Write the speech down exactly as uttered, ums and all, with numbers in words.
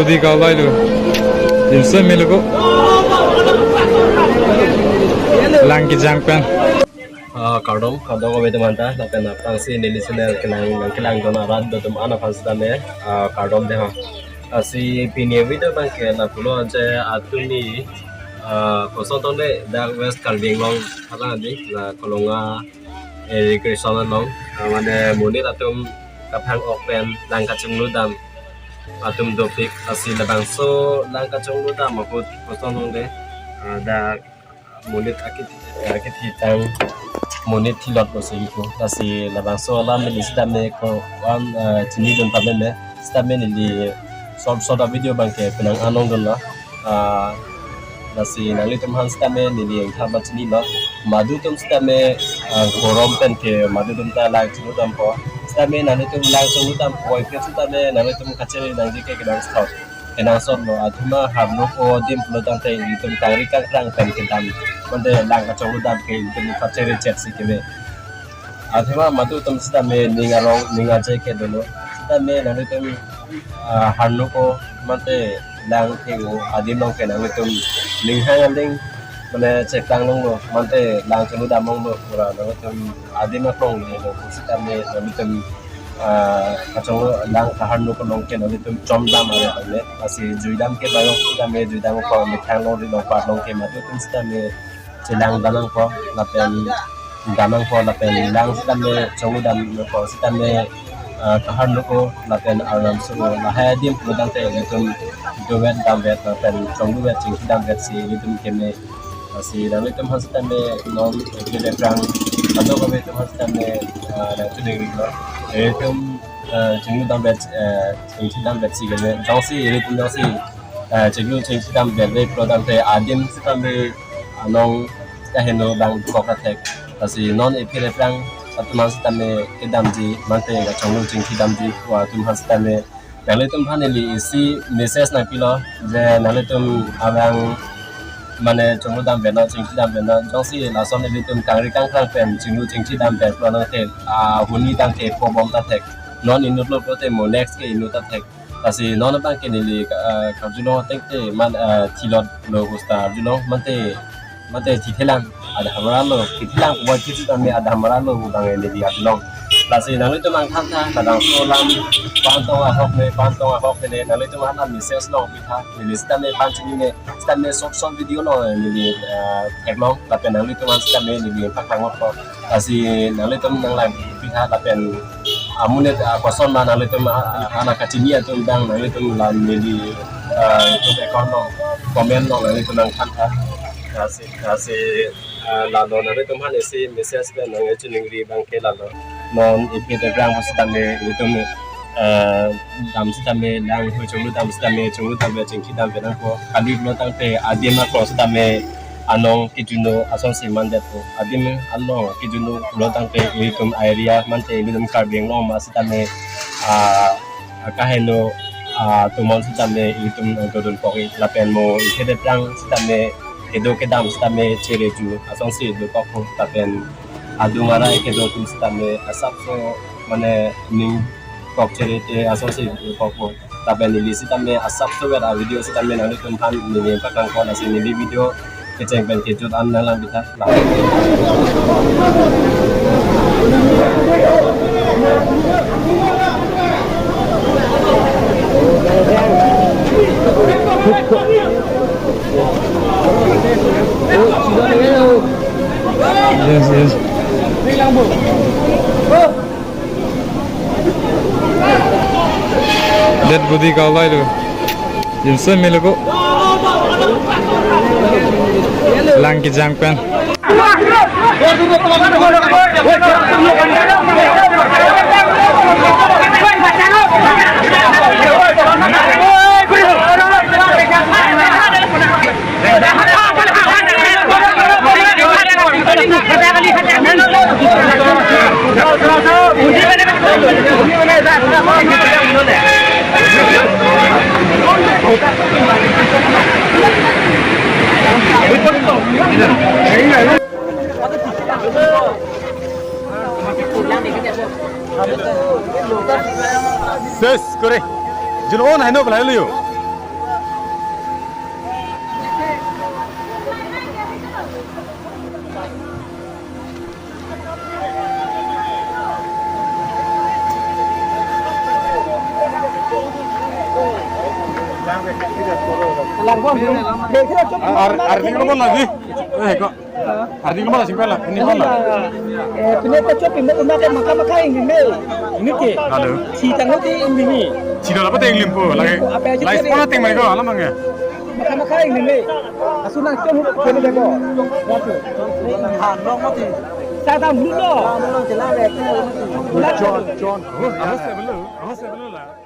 Budi kau lai lu. Jimson melo ko. Lang kejang pen. Ah, kardom, kardom kave teman ta, lapen aphrangsi neli channel kelang, nangkelangdun arat atum an aphan sitame, ah, kardom dei ho. Lasi pini video abang ke lapulo je atum ni, ah, koson tong dei dak West Karbi Anglong, hala di la Kolonga, eh, recreation along, ah, mane monit atum kaphang-ok pen lang kachinglu dam atum dopik, lasi labangso lang kachinglu dam ahut koson tong dei, ah, dak monit akit, akit hitang monit thilot lo si ko, lasi labangso alam neli sitame ko-an, ah, chinidun pameme, sitame neli short short a video abang ke penang anong dunlo. Ah, lasi nanglitum aphan sitame neli ingthar ba chinilo. Madu atum sitame, ah, gorom pen ke madu atum ta lang chinglu dampo. Sitame nanglitum lang chinglu dampo, iphi sitame nanglitum kachere nangji ke kedang sot, kedang sot lo. Athema harnu ko adim pulo tangte ilitum kangri kangkrang pen kedam, mande lang kachinglu dam ke ilitum kachere chet si keme. Athema madu atum sitame ning arong ning aje ke dolo. Sitame nanglitum, ah, harnu ko mante lang ke-o adim along ke nanglitum ning hang aling mane cheplang longlo, mante lang chinglu dam longlo, pura nanglitum adim aklong le lo sitame nanglitum, ah, kachinglu lang kaharnu ko along ke nanglitum chom dam are ale. Lasi jui dam ke bayok sitame jui dam ko methang longri longpat along ke madu atum sitame chelang dam nangpo lapen dam nangpo lapen lang sitame chinglu dam nangpo sitame, ah, kaharnu ko lapen arnam su lahai adim pulo tangte ilitum dovet damvet lapen chingluvet chingki damvet si ilitum keme. Lasi nanglitum aphan sitame non video aphrang kadokave atum aphan sitame, ah, nangchiningri lo. Ilitum, ah, chinglu damvet, eh, chingki damvet si keme. Jongsi ilitum jongsi, eh, chinglu chingki damvet le pulo tangte adim sitame anong kaheno bang kok athek. Lasi non iphi aphrang atum aphan sitame kedamji mante kachinglu chingki damji ko atum aphan sitame nanglitum aphan neli isi message nangpilo je nanglitum abang mane chinglu damvetnon chingki damvetnon, jongsi lason ilitum kangri kangkrang pen chinglu chingki damvet pulo tangte, ah, huni tangte pobom ta thek. Non inut lo pulote mo next ke inut ta thek. Lasi non abang ke neli, ah, karjulong ateng te man, ah, thilot lo usta arjulong mante, mante chithelang adhamra lo, chithelang kuwa chisu tame adhamra lo abang neli arjulong. Lasi nanglitum angthan tha, labangso alam pantong ahok ne, pantong ahok ne, nanglitum aphan message longpi tha, neli sitame pan chinine, sitame short short video lo neli, ah, theklong, lapen nanglitum aphan sitame neli paklang ko. Lasi nanglitum nanglangpi tha lapen amonit, ah, koson ma nanglitum, ah, ah, ana kachini atum dang nanglitum la neli, ah, YouTube account along comment along nanglitum nangthan tha. Lasi, lasi, ah, lalo nanglitum aphan isi message pen nangchiningri abang ke lalo. Non iphi aphrang sitame ilitum, ah, dam sitame lang hui chinglu dam sitame chinglu damvet chingki damvet nangpo. Kali pulo tangte adim aklong sitame anong kejun-o asonsi mandetpo. Adim anong kejun-o pulo tangte ilitum area mante ilitum Karbi Anglong ma sitame, ah, kaheno, ah, atum an sitame ilitum dodun kok-i lapen mo iphi aphrang sitame kedo kedam sitame chereju asonsi dokokpo lapen adung arai kedo atum sitame asapso mane ning kok chere te asonsi dokokpo. Lapen neli sitame asapso vet a video sitame nanglitum aphan neli paklang ko, lasi neli video kecheng pen kejut an nanglangpi tha. Yes, yes. Dead body kau lai lu. Jimson melo ko. Lang kejang pen. Ses kore. Jun on hai no belai lu yo. Langkon, dek sira chop. Ar, ar, tinggal mana lagi? Eh, kok. Ardi ko mala singpela, ini ko mala. Eh, pine ta chop pine ko maka maka ingdin me. Ini ke. Halo. Si tang ko ti ingdin me. Si dala pate ingdin po, lagi. Apa aja lagi tadi? Sepona ting mai ko, alam angke. Maka maka ingdin me. Asu nang chop ko ni ko. Sa tang dulu lo. Chon, chon. Awas, awas, awas, awas.